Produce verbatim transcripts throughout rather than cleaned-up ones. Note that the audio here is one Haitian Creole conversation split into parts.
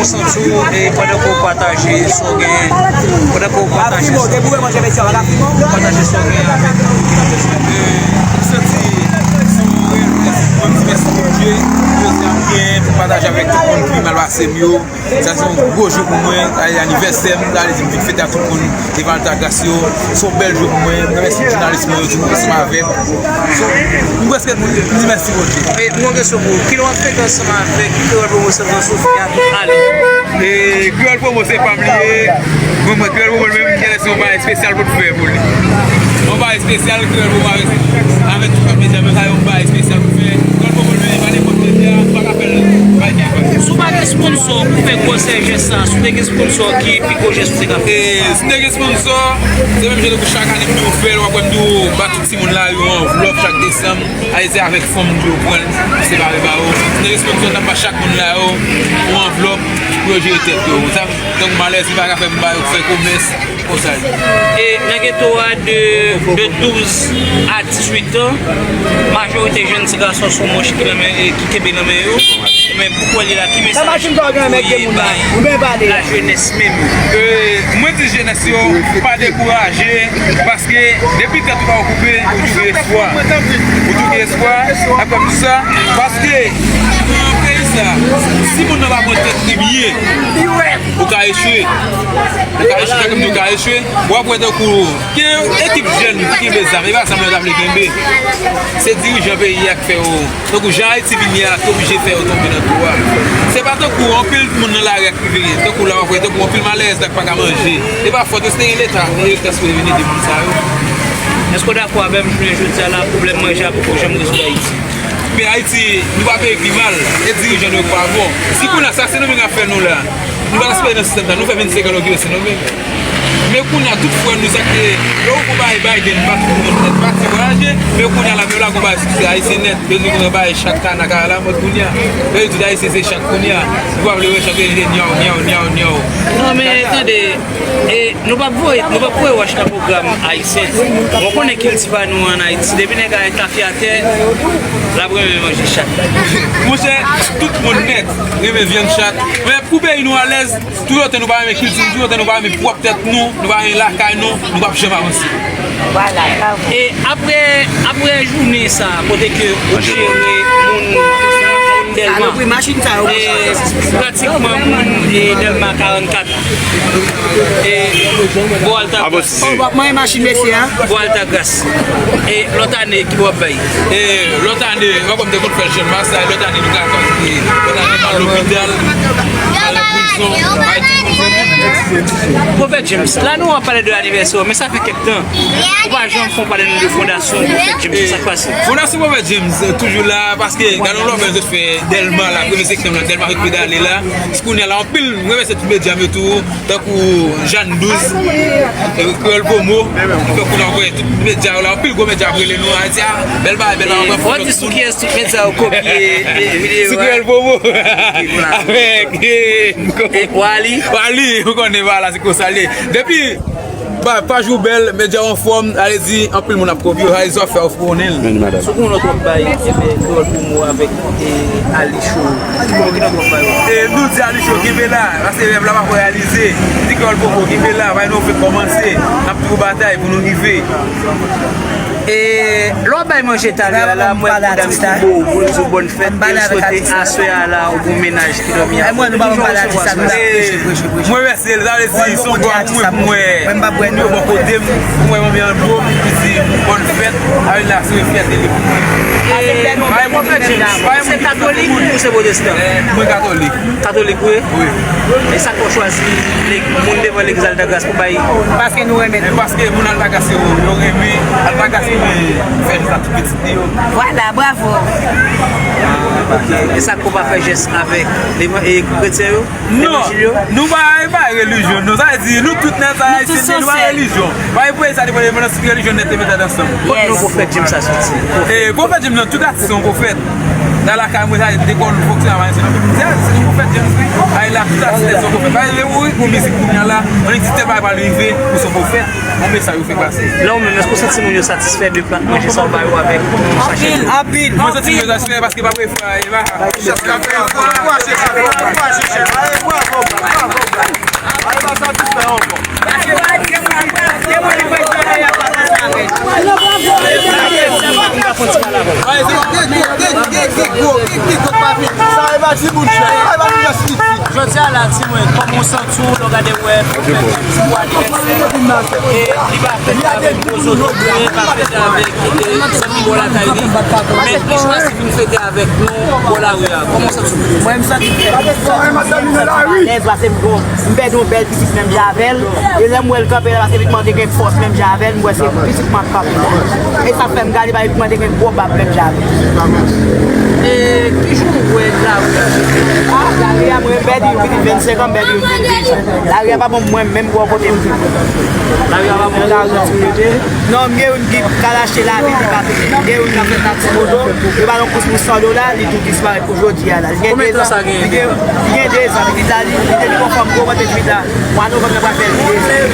Santi w, e pandan ke w pataje sa w genyen, pandan ke w pataje sa w genyen, pataje sa w genyen avèk nou, ki nan bezwen de, m santi se yon rèv, mèsi pou mwen, m di mèsi Bondye, jodi a m genyen pou m pataje avèk tout moun ki mal pase m yo. Sa se yon gwo jou pou mwen, sa se anivèsè m, sa vle di m vin fete ak tout moun devan Altagras yo. Se yon bèl jou pou mwen, m remèsye jounalis mwen yo, tout moun ki ansanm avè m. So, m prèske di mèsi Bondye. E, m gen yon kesyon pou ou. Kilè w ap fete ansanm avèk Kreyòl Pwomo, Sandran Sofi ak Ali? E, Kreyòl Pwomo se pa m li ye. Mwen, mwen, Kreyòl Pwomo li menm, li gen yon bagay espesyal pou l fè pou li. Yon bagay espesyal, Kreyòl Pwomo avèk, avèk tout lòt medya, men sa yon bagay espesyal pou l fè. Kreyòl Pwomo li menm, li pa nenpòt medya, ou pa ka fè l, bagay ki pa. Si w pa gen sponsò pou fè gwosè jès sa, si w te gen sponsò, ki pi gwo jès ou te ka fè? E, si m te gen sponsò, se menm jan tankou chak ane m di w fè l, w ap wè m di w ba tout timoun la yon anvlòp chak desanm. Ayiti avèk fanm m di yo pran l, separe ba yo. Si te gen sponsò, t ap ba chak moun la yo yon anvlòp pou yo jere tèt yo. Sa, tankou malèz, li pa ka fè m ba yo fè komès konsa. E nan geto a de, de douz a dizuit an, majorite jèn ti gason se yon manch ki nan men, e ki kenbe nan men yo. Men pou kwè li la, ki mesaj ou voye bay lajenès menm? E, mwen di jenès yo, pa dekouraje, paske depi tèt ou pa okoupe, ou toujou gen espwa. Ou toujou gen espwa, apre m di sa, paske nan peyi sa, si moun nan pa pran tèt li byen, ou ka echwe. Ou ka echwe, tankou m di, ou ka echwe. W ap wè tankou gen ekip jèn ki kenbe zam, e pa zam nan yo ta vle kenbe. Se dirijan peyi a k fè yo. Tankou jan Ayiti vin ye a la, ki oblije fè yo tonbe nan twou a. Se pa tankou anpil moun nan lari a k rive, tankou la w ap wè, tankou anpil malèz la k pa ka manje. E pa fòt yo, si te gen Leta, Leta sipoze vin ede moun sa yo. Èske w dakò avè m, jounen jodi a la, pwoblèm manje a poko janm rezoud Ayiti? Men Ayiti, nou pa peye pi mal, e dirijan nou yo k pa bon. Si kounye a sa se nou menm k ap fè nou la, nou pa espere nan sistèm sa, nou fè vennsenk an nou okipe Sendomeng. Men kounye a, tout frè nou sa k te, lè ou gon bagay Biden, pa tout moun nèt, pati vwayaje, men kounye a la, men la gon bagay sou Ayisyen nèt, yo di gon bagay chat kana ka la mòd kounye a. Yo di tout Ayisyen se chat kounye a. Ou pa vle wè chat yo rele nyaw, nyaw, nyaw, nyaw. Non, men tande, e, nou p ap voye, nou p ap voye wòch nan pwogram ayisyen. Bon, konnen kilti pa nou an Ayiti, depi nèg a tafyatè, l ap renmen manje chat. Monchè, tout moun nèt renmen vyann chat. Men pou peyi nou alèz, toutotan nou pa renmen kilti nou, toutotan nou pa renmen pwòp tèt nou, nou pa renmen lakay nou, nou p ap janm avanse. E apre, apre jounen sa, kote ke ou jere moun, moun Dèlma, e pratikman moun, e, Dèlma karannkat, e bò Altagras, bò Altagras, e lòt ane ki w ap bay? E lòt ane, mwen kòm te konn fè jèn masaj, lòt ane nou ka konn, lòt ane nou al lopital, al nan prizon, bay tout moun. Pwofèt James, la nou ap pale de anivèsè w, men sa fè kèk tan ou pa janm fè w pale nou de fondasyon Pwofèt James, sa k pase? Fondasyon Pwofèt James, eh, toujou la, paske gade yon lòbèl zot fè Dèlma la, premye septanm la, Dèlma ret pedale la. Kounye a la, anpil, mwen remèsye tout medya m yo tou, tankou Jàn douz, eh, Kreyòl Pwomo, fè kounye a, wè, tout medya yo la, anpil gwo medya ap rele nou, a di, a, bèl bagay, bèl bagay, wè, w ap di sou kiyès tout medya yo kopye, eh, videyo a? Sou Kreyòl Pwomo. Avèk, eh, Wali. Wali, ou konnen, vwala, se konsa l ye. Depi, ba, paj ou bèl, medya w anfòm, sa vle di, anpil moun ap kopye w, sa vle di, sa w ap fè, w konnen l. Sou konnen w t ap bay, enben, Kreyòl Pwomo avèk, eh, Ali Show. Ki poko gentan twòp bay yo. E nou di Ali Show kenbe la, paske rèv la pako reyalize. Di Kreyòl Pwomo kenbe la, bay nou fèk kòmanse. N ap toujou batay pou nou rive. E lè w ap bay manje talè a la, mwen pou dam ki bo, pou l di w bòn fèt, e l swete aswè a la, ou gon mennaj ki dòmi a. Mwen nou pa pale atis sa, nou la preche, preche, preche. Mwen wè se l, sa vle di, se yon gwa mwen, mwen, mwen, yo bò kote m, mwen, mwen, mwen, bon, li di, bòn fèt, a, li la, se yon fyète li pou mwen. E, bay mwen, se katolik ou se pwotestan? Mwen katolik. Katolik, wi? Wi. E sa k fè w chwazi le-, moun devan legliz Altagras pou bay? Paske nou renmen. E paske moun Altagras yo, yo renmen, Altagras renmen fè sa tout pitit li yo. Vwala, bravo. E sa k fè w pa fè jès avèk levan-, e kretyen yo? Non, nou pa, e pa relijyon, non. Sa vle di, nou tout nèt, sa, Ayisyen, nou pa relijyon. Pa gen pou sa depann de relijyon nèt te mete ansanm. Kot non Pwofèt James sa soti? E, Pwofèt James nan tout atis se yon pwofèt. Nan lakay mwen, sa, te konn fonksyone avè se nan pwofèt James, wi. Ay la, tout atis se yon pwofèt. Pa gen ou ri pou mizik kounye a la, annik di tèl bagay pral rive, ou se yon pwofèt. Yon mesaj ou fè pase. Lè w menm, èske w santi moun yo satisfè de plat manje sa w ba yo avèk yon sachè dlo? Anpil, anpil. Mwen santi moun yo satisfè paske pa premye fwa, e pa. Ankouraje, ankouraje, ankouraje. Bravo, Jodi a la, di mwen, kòman w santi w lè w gade wè pou fèt pou anivèsè e li pa fèt avèk gwo zotobre, pa fèt avèk e, zanmi bò lakay li, men li chwazi vin fete avèk nou bò lari a. Kòman w santi w? Mwen, m santi m fè, m santi m fè m alèz paske m gon, m pèdi yon bèl pitit menm jan avè l. E lè m wè l kanpe la, paske pitit mwen te gen fòs menm jan avè l, m wè se pitit mwen k kanpe la. E sa fè m gade, ba pitit mwen te gen gwo bab menm jan avè l. E ki jan w wè lari a? A, lari a, mwen, m pèdi yon pitit vennsenk an, m pèdi yon pitit vennsenk an. Lari a pa bon pou mwen menm bò kote m. Lari a pa bon pou mwen. Non, m gen youn ki ka achte lavi, li pa touche. M gen youn k ap fè taksi moto, yo ba l yon kous pou san dola, li tou disparèt pou jodi a la. Li gen dezan, li gen, li gen dezan, pitit la, li, li te li konfòm gwo mwen te pitit la. Mwa novanm nan pral fè l dezan.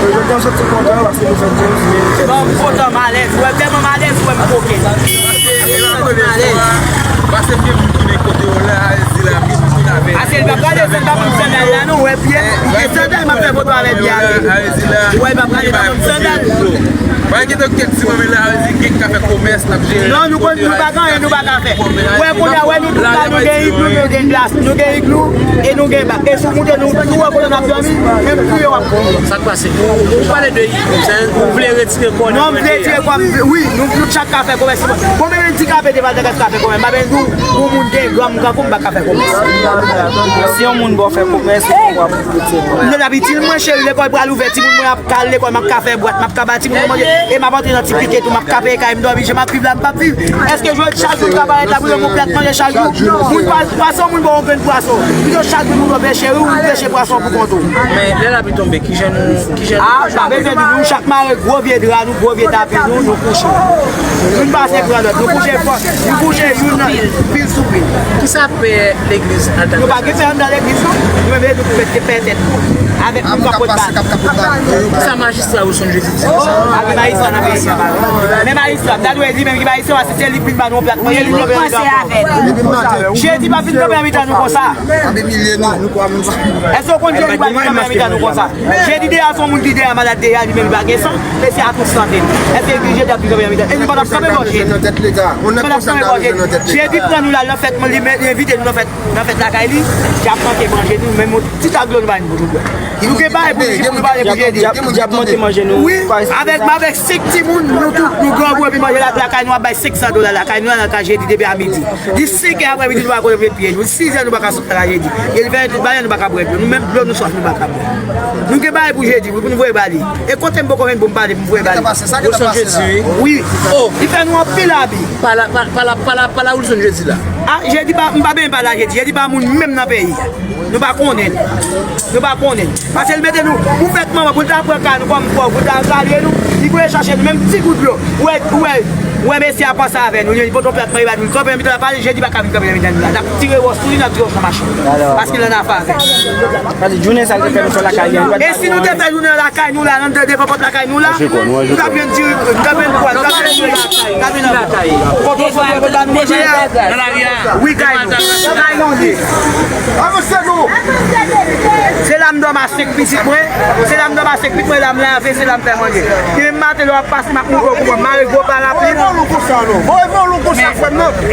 Jodi a, m soti kontan paske nou fè James merite. Bon, m kontan, m alèz. Ou wè m tèlman m alèz, ou wè m koke. Paske m gen moun tounen kote w la, Arezila, m gen moun tounen avè. Ase l p ap gade, se l pa konn sandal la, non, ou wè pye, ou gen sandal, m ap fè foto avè pye a. Ou wè, l p ap gade, l pa konn sandal. Pa gen kèk ti manmi la, Arezila, ki ka fè komès, l ap jere. Non, nou konn, nou pa gen anyen, nou pa ka fè. Ou wè, kounye a, wè, nou tout la, nou gen iglou, nou gen glas, nou gen iglou, e nou gen bak. E si w moute, nou, nou wè kote n ap dòmi, menm kriye w ap kriye. Sa k pase? Ou, ou pale de iglou, se, ou vle retire kò w nan. Non, m vle retire kò m, wi, nou, nou chak ka fè komès. Konbyen endikape te pral nan klas kafe kòmè? M pa bezwen di w, yon moun gen granm kankou m pa ka fè kòmè. Si yon moun ba w fè kòmè, se pou w ap retire kò. Non, l ap itil mwen, cheri, lekòl pral ouvè, timoun mwen ap ka al lekòl, m ap ka fè bwat, m ap ka ba timoun yo manje, e m ap antre nan ti pike tou, m ap ka peye kay, m dòmi, jan m ap viv la, m p ap viv. Èske jodi chak jou m ka parèt la pou yo gon plat manje chak jou? Moun pa, pwason, moun ba w yon grenn pwason. Pito chak jou moun yo peche, wi, ou peche pwason pou kont ou. Men lè lapli tonbe, kijan nou, kijan nou... A, pa bezwen di nou, chak mare gwo vye dra nou, gwo vye tapi nou, nou kouche. Youn pase pran lòt. Nou kouche fò. Nou kouche youn nan pil sou pil. Kisa pè legliz Alta Gracia? Nou pa gen pè anndan legliz, non. Nou menm, nou mete pè tèt nou. Avèk nou k ap pot bal. Kisa majistra Wilson Jeudi di de sa? A, gen majistra nan peyi a, pa. Men majistra, ta dwe di menm ki majistra, se, se li k vin ba nou yon plat manje, li k vin kanpe nan mitan nou. Jedi p ap vin kanpe nan mitan nou konsa. Èske w konn Jedi p ap vin kanpe nan mitan nou konsa? Jedi deja se yon moun ki deja malad deja, li menm li pa gen san, men se a tout sante l. Èske Jedi ap vin kanpe nan mitan? E nou pa t ap kanpe bò Jedi. Nou pa t ap kanpe bò Jedi. Jedi pran nou la nan fèt, li men, li envite nou nan fèt, nan fèt lakay li, y ap manke manje nou, menm yon ti tak dlo nou pa gen pou nou bwè. Nou gen bagay pou nou, pou nou pale pou Jedi. Y ap, y ap manke manje nou. Wi, avèk, avèk senk timoun, nou tout, nou grangou, epi manje la, lakay nou ap bay senk san dola lakay nou la nan ka Jedi depi a midi. Di senk è aprèmidi, nou pa konnen kote pye nou. Di sizè, nou pa ka sot lakay Jedi. E li fè tout bagay, nou pa ka bwè dlo. Nou menm dlo nou swaf, nou pa ka bwè. Nou gen bagay pou Jedi, wi, pou nou voye ba li. E kote m poko jwenn pou m pale, pou m voye ba li? Wilson Jeudi, wi. Wi. Oh. Li fè nou anpil abi. Pala, pa, pala, pala, pala Wilson Jeudi la. A, Jedi pa, m pa bezwen pale a Jedi. Jedi pa moun menm nan peyi a. Nou pa konnen l. Nou pa konnen l. Paske l mete nou, pou fèt manman, pou l ta pran ka nou kòm pòv, pou l ta salye nou, li voye chache nou menm ti gout dlo. Ou wè, ou wè, ou wè mesye a panse avè nou, li pote yon plat manje ba nou, li kanpe nan mitan la, pale Jedi pa ka vin kanpe nan mitan nou la. N ap tire wòch sou li, n ap tire wòch nan machin. Paske l annafè avè nou. Sa di jounen sa l te fè nou fè lakay li an. E si nou te fè jounen an lakay nou la, nan devan pòt lakay nou la, nou t ap jwenn diri, nou t ap jwenn pwa, nou t ap jwenn diri lakay, nou t ap jwenn lakay. Kote w sot, kote w ba nou manje a? Nan lari a. Wi, kay nou. Kay nou ye. Se la m dòmi a senk pitit mwen, se la m dòmi a senk pitit mwen, la m lave, se la m fè manje. Demen maten lè w ap pase, m ap moute w pou mwen, mare gwo parapli. Lè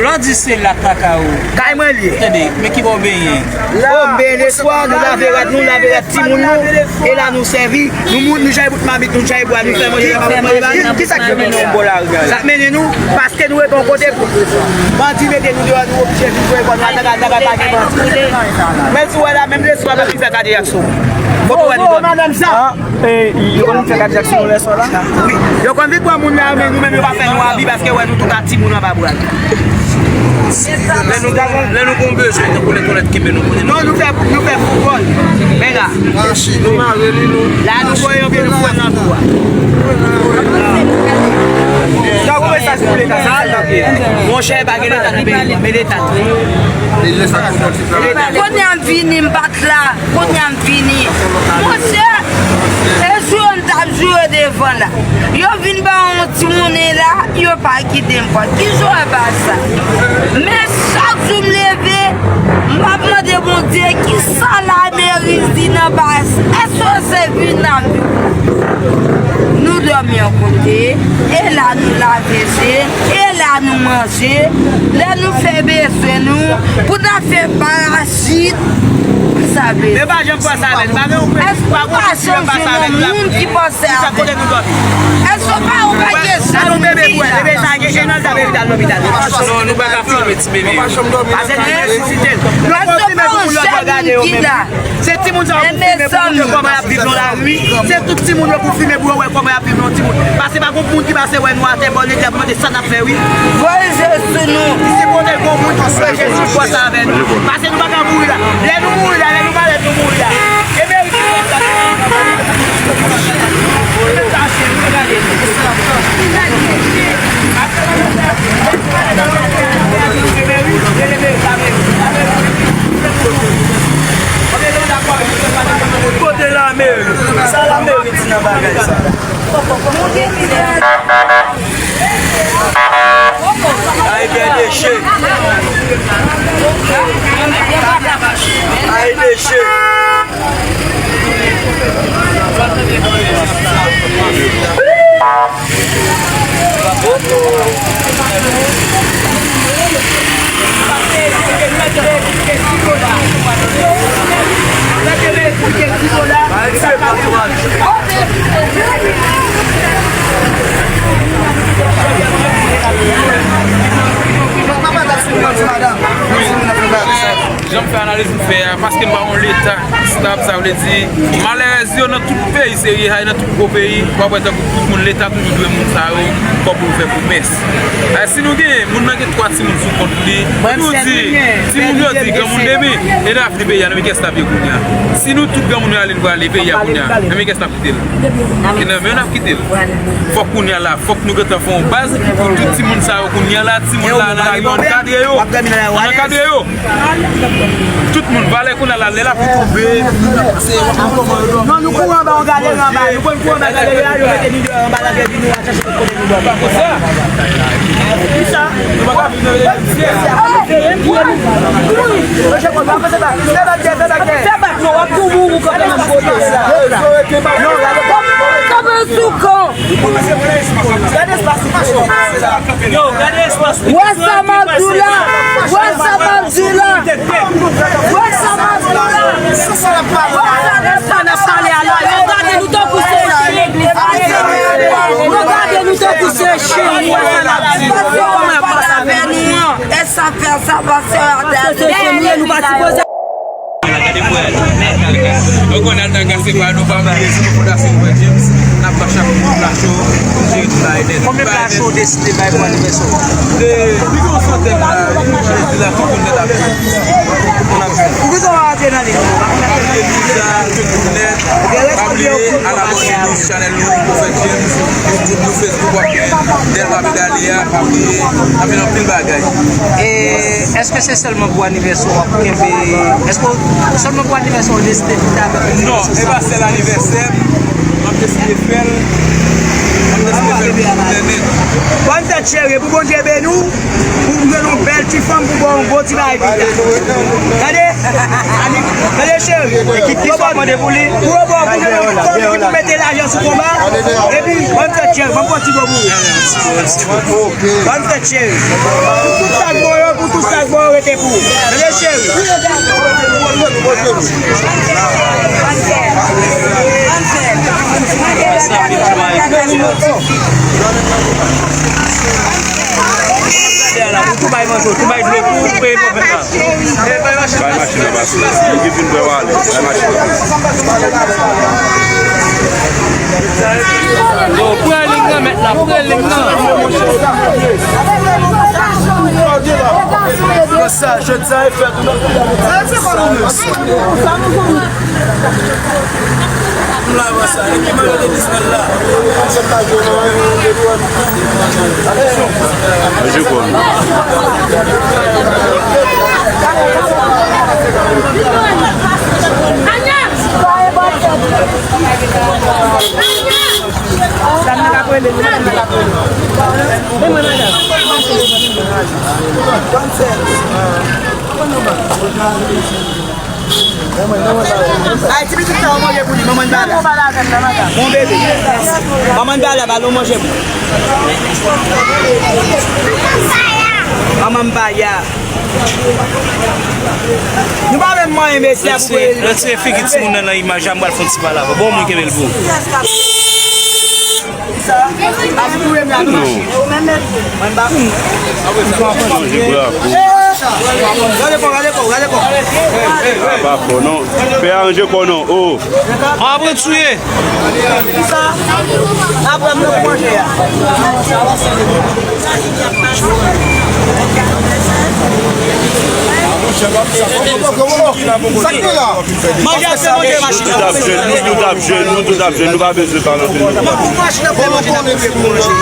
w di se la kaka ou. Kay mwen li ye. Tande, men ki bò w benyen? O, m benyen leswa, nou lave rad nou, lave rad timoun nou, e la nou sèvi, nou moun, nou chaye bout mamit, nou chaye bwa, nou fè manje, nou fè manje. Kisa k mennen nou bò lari a? Sa k mennen nou, paske nou rete yon kote pou bandi mete nou deyò, nou oblije vin voye kò nou al nan kay, nan kay pa gen bandi. Men si w wè la, menm leswa, nou vin fè kadejak sou. Foto wè nou dòmi. E, yo konn fè kadejak sou nou lè swa la? Wi. Yo konn vin pran moun la, men nou menm yo pa fè nou abi paske wè nou tout a timoun anba bra nou. Lè nou, lè nou gon bezwen, tankou lè tòlèt kenbe nou konnen. Non, nou fè, nou fè foutbòl. Men la. Nou mare li, nou. La, nou voye yon pye nou fwè nan tou a. Sa ou mesaj pou leta? Monchè, pa gen leta nan peyi nou, men leta tou. Kounye a m vini, m pa t la. Kounye a m vini. Monchè, e joure n t ap joure devan la. Yo vin ba yon ti monnen la, yo pa kite m pran. Ki joure baz sa? Men chak jou m leve, m ap mande Bondye kisa lameri di nan baz. Èske se vin ap Nou dòmi yon kote, e la nou lave je, e la nou manje, lè nou fè bezwen nou, pou n ap fè parasit, sa vle di. Men pa janm panse avè l, pa gen yon prensip, pa gen yon prensip, pa janm jwenn yon moun ki panse avè l. Èske w pa wè w pa gen zanmi ki la? Bebe sa gen, e nan l ta bebe t al lopital. Non, nou pa ka filme ti bebe yo. Pase nou resisite l. Èske w pa wè yon jèn moun ki la? Se timoun sa yo pou filme pou montre kòman y ap viv nan lari. Se tout timoun yo pou filme pou yo wè kòman y ap viv nan timoun. Pase pa gon moun ki pase wè nou atè bò legliz la pou mande sa n ap fè wi. Voye je sou nou. Si pote gon moun ki wè Jezi pran sa avè nou. Pase nou pa ka mouri la. Lè nou mouri la, lè nou malad nou mouri la. E merite nou sa. Kote lameri? Sa lameri di nan bagay sa? Ay, bèl deche. Ay, deche. Jan m fè analiz m fè a, paske n pa yon leta stab, sa vle di, malerèz yo nan tout peyi, se vye hay nan tout gwo peyi, w ap wè tankou tout moun, leta toujou dwe moun sa yo kòb pou yo fè pwomès. A, si nou gen moun nan gen twa timoun sou kont li, nou di, timoun yo di, granmoun demen, e nan afini peyi a, nan men kiyès n ap ye kounye a? Si nou tout granmoun yo ale, nou prale peyi a kounye a, nan men kiyès n ap kite l? E nan men yo n ap kite l. Fòk kounye a la, fòk nou gentan fè yon baz pou tout timoun sa yo kounye a la, timoun la nan lari yo, ankadre yo. Ann ankadre yo. Tout moun, valè kounye a la, lè lapli tonbe. Non, nou kouri anba yon galeri anba. Nou konn kouri anba galeri a, yo mete nou deyò anba lagè di nou al chache kote nou dòmi. Kisa? Fè bak, fè bak, fè bak, fè bak. Fè bak, non, w ap tou mouri kanpe nan kote. Kanpe sou kan. Gade espas ou. Yo, gade espas ou. Wè sa m ap di w la. Wè sa m ap di w la. Wè sa m ap di w la. Wè sa n ap pale a la. Yo gade nou tankou se chen. Yo gade nou tankou se chen. Wè sa n ap di w la. Kòman y ap pase avè nou an? E sa fè sa pase a. Se chen nou ye, nou pa sipoze. Ou konnen Altagra se pa nou, pa bliye, se nou fondasyon Frè James. N ap ba chak moun pla cho pou jere tout bagay nèt. Konbyen pla cho w deside bay pou anivèsè w? De, pi gon santèn la, wi, jezi la, tout moun nèt ap jwenn. Tout moun ap jwenn. Poukisa w pa rantre nan li? Epi sa, tout moun nèt. Pa bliye, al abòne nou sou chanèl nou, Pwofèt James, YouTube nou, Facebook, w ap jwenn Dèlma Medalye a, pa bliye, n ap jwenn anpil bagay. E èske se sèlman pou anivèsè w ap kenbe? Èske w, sèlman pou anivèsè w deside fete avèk nou? Non, e pa sèl anivèsè m, m ap deside fè l, m ap deside fè l pou tout lè nèt. Bòn fèt cheri, pou Bondye beni w, pou w jwenn yon bèl ti fanm pou ba w yon gwo ti bagay pita. Gade, gade cheri, pou yo ba w, pou yo ba w, pou w jwenn yon fanm ki pou mete lajan sou konba, epi bòn fèt cheri, ban m pran ti bo pou ou. Bòn fèt cheri. Pou tout sa k bon yo, pou tout sa k bon yo rete pou ou. Tande cheri. Pou tou bay manzè, tou bay dlo, pou peye pwòblèm la. Bay machin nan pase. Moun ki vin bwè w ale, bay machin nan pase. Yo, pran ling nan, mèt la, pran ling nan. Sa, jodi sa, e fèt, nou nan Ay, ti pitit sa, w manje pou li, manman n pa la. Bon bebe. Manman n pa la, ba l yon manje pou li. Manman m pa la. Nou pa menm manyen mesye pou kote. Retire figi timoun nan nan imaj la, m pral fè yon ti pale avè w. Bon, moun kenbe l pou ou. Sa, ap touye m la, nou mache. Manje pou la kou. Gade kò, gade kò, gade kò. A pa fò non. Fè aranje kò non. Oh. Apre touye. Sa, apre m nan manje a. Sa k gen la? Manje a se manje machin. Nou tout ap jwenn, nou tout ap jwenn, nou tout ap jwenn, nou pa bezwen pale anpil. Machin ap fè manje nan pwòp pou manje.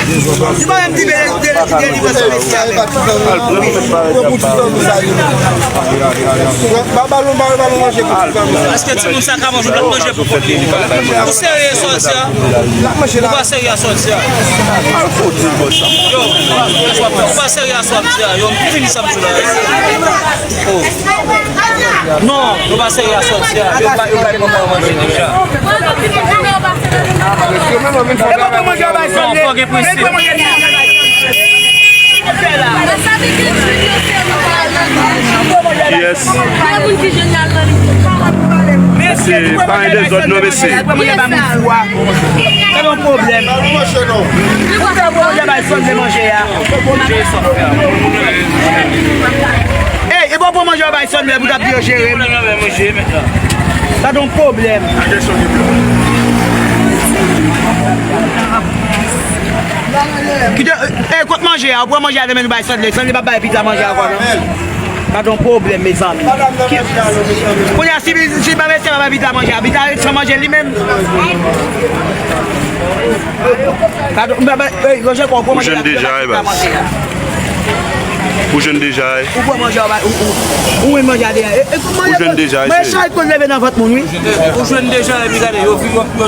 Li pa menm di bele, bele ki delivre sa mesye a menm. Al pran nou met parèt ap pale. Ba, ba, ba, ba, ba, manje pou ti fanmi. Èske timoun sa ka manje, ou pa manje pou kont li? Ou serye sòti a? Ou pa serye a sòti a? Al kote bò sa? Yo, ou pa serye a sòti a? Yo, m fini sa m sou la. Oh. Non, yo pa serye a sòti a. Yo pa, yo pa pran manje deja. Yo pa pran manje a bay sòt. Non, fò gen prensip. Kiyès? Mesye, pa gen dezòd non, mesye. Sa yon pwoblèm. Ou ka pran manje bay sòt de manje a. Ey, e bon pran manje bay sòt lè pou t ap di yo jere m. Sa yon pwoblèm. Kite, ey, kot manje a? Ou pran manje a nan men nou bay sòt lè. Sòt lè pa bay pita manje ankò non. Sa yon pwoblèm, mezanmi. Kounye a, si, si pa mesye pa bay pita manje a, pita san manje li menm. Ou jwenn deja, e baz. Ou jwenn deja, e. Ou pran manje a, ou, ou, ou, ou manje a deja. E, e, ou jwenn deja, e. Manje chay koz leve nan vant moun, wi. Ou jwenn deja, epi gade, yo vin, yo, yo